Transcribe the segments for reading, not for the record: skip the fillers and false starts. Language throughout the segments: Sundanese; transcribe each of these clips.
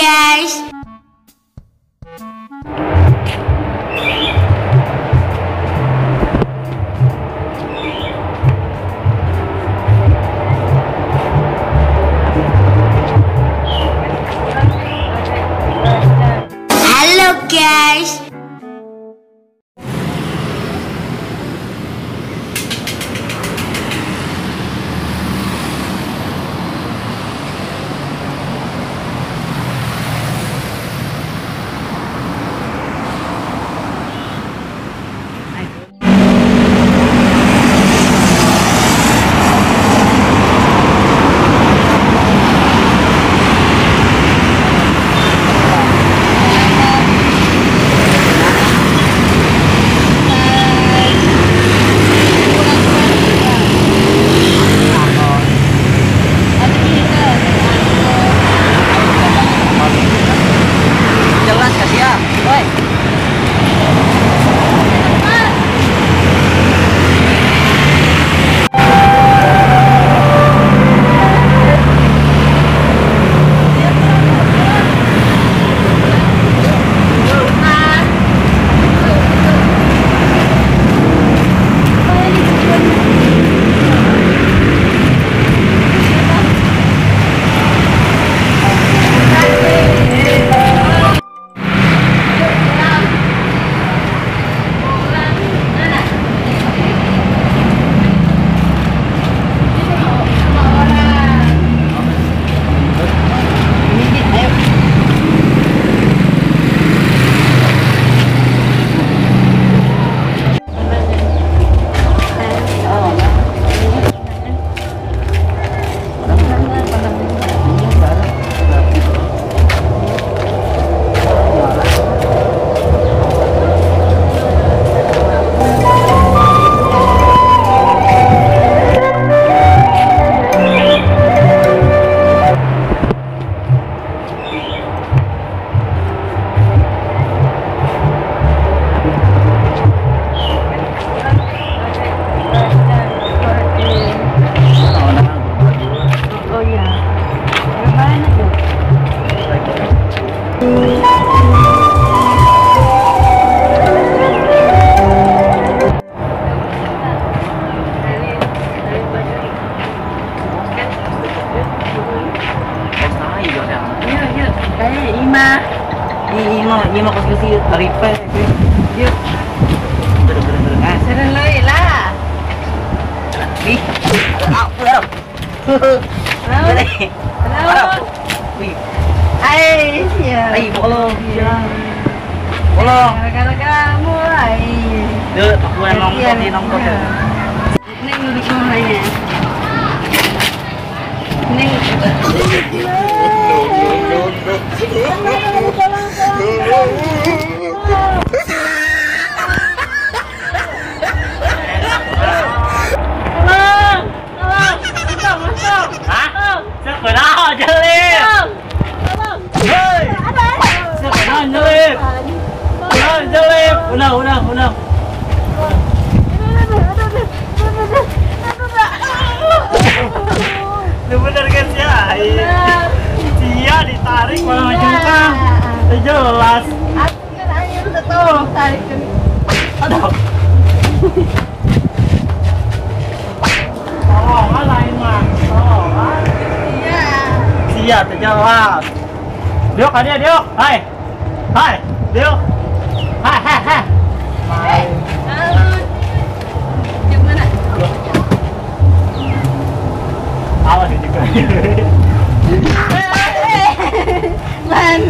guys. Halo guys. Bener guys ya, dia ditarik malah jengkang, jelas. Aku kan angin udah tolong tarik. Aduh. Tolongan lain mah, tolongan. Iya. Sia jelas. Diok, ada Diok, hai, hai, Diok, hai, hai, hai. Gimana? Awas juga. Lan.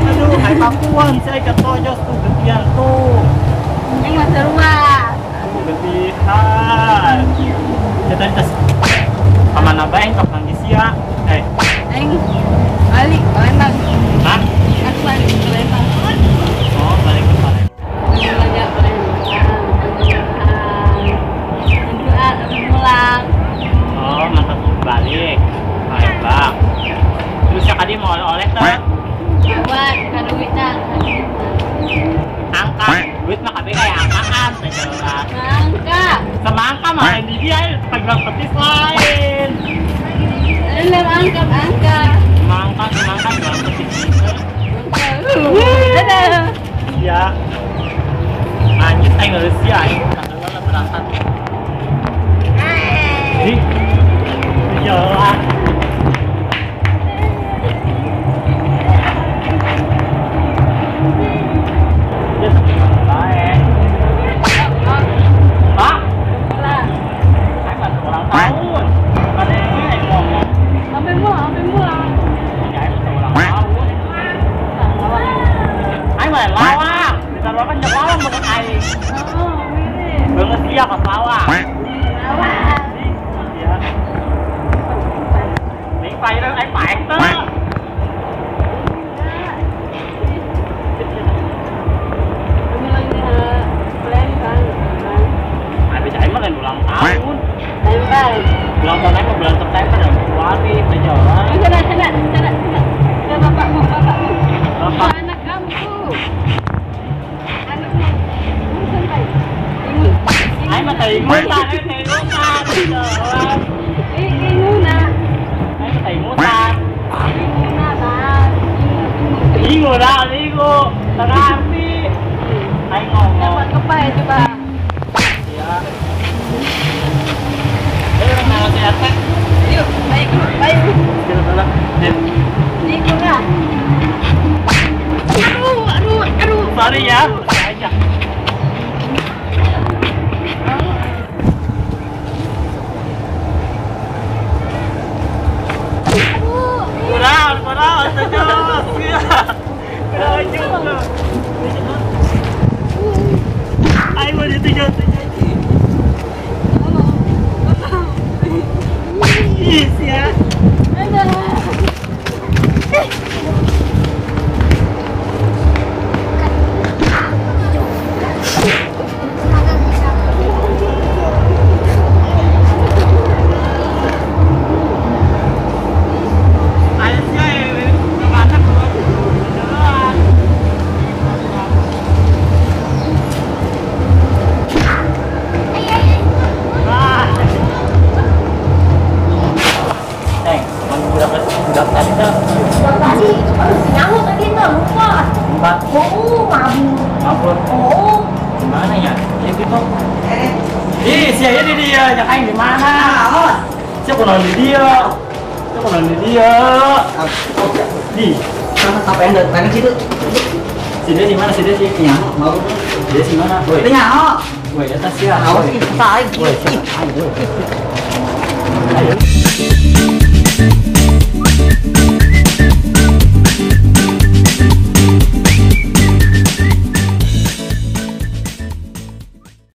Aduh, hai Papuan, saya ketojos tuh getian tuh. Yang masa rumah. Getihan. Kita tes. Kemana bae ke Panggisia? Aing balik Palembang. Hah? Aku balik ke Palembang. Oh, balik ke Palembang. Oh, mantap balik Palembang. Terus ya tadi mau oleh-oleh tuh? Buat, kan duitnya. Angka, duit mah kabeh kayak angkaan, jelas. Semangka. Semangka mah di dia Sia. Anjing aing geus sia aing. Lah berangkat. Ih. Jalan. Pak. Aing mah ulang tahun. Mana aing ngomong. Sampai mulang. Ya aing ulang tahun. Aing mah lawang. Bisa lawang kan lawang bukan aing. Oh, mirip. Banget sia ka lawang. Lawang. Iya. Ning pae aing pae teu. Ulang tahun. Ulang tahun aja bulan September dan Februari, berjalan. Sana. Bapakmu. Bapak. Anak kamu. Anakmu. Sampai. Ingun. Ayo mah teingutan, teingutan. Inguna. Ayo teingutan. Inguna, Bang. Ingu dah, ingu. Terarti. Ayo ngomong. Coba kepai coba. Iya. Yuk, baik, baik. Aduh. Sorry ya, aja. Kurang, terus. Kurang. Ayo mau dituju. Ya. Gimana ya? Ya gitu. Ih, siapa ini dia? Ya aing di mana? Siapa kenal di dia? Siapa kenal di dia? Di. Sama sampai yang dari situ. Si dia di mana? Si dia sih? Nyaho, mau. Dia di mana? Woi. Nyaho. Woi, atas ya. Awas ih, saing. Woi, ayo. Ayo.